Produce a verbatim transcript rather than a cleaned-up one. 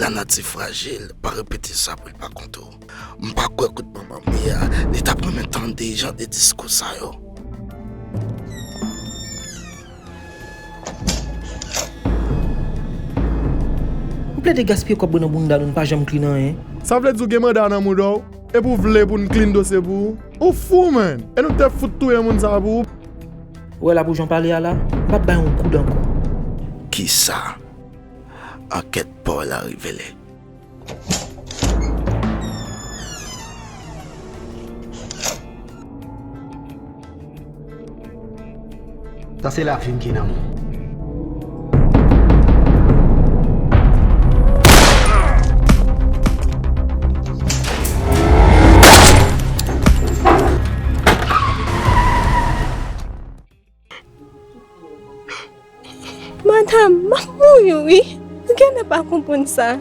Yon natif frajil, pa repete sa pou l pa konte w. M pa kwè kout manman m ye a, li t ap renmen tande jan de diskou sa yo. Ou plede gaspiye kòb mwen nan bounda nou, n pa janm clean anyen. Sa vle di w gen manda nan mouda w, epi w vle pou n clean dosye pou ou? Ou fou, man! E nou te fout touye moun sa pou ou? Ou wè la pou jan w pale a la, m p ap bay yon goud ankò. Kisa? Ankèt pa w la revele. Sa se lavi m ki nan men w. Madanm, m ap mouri wi. Ou genlè pa konprann sa.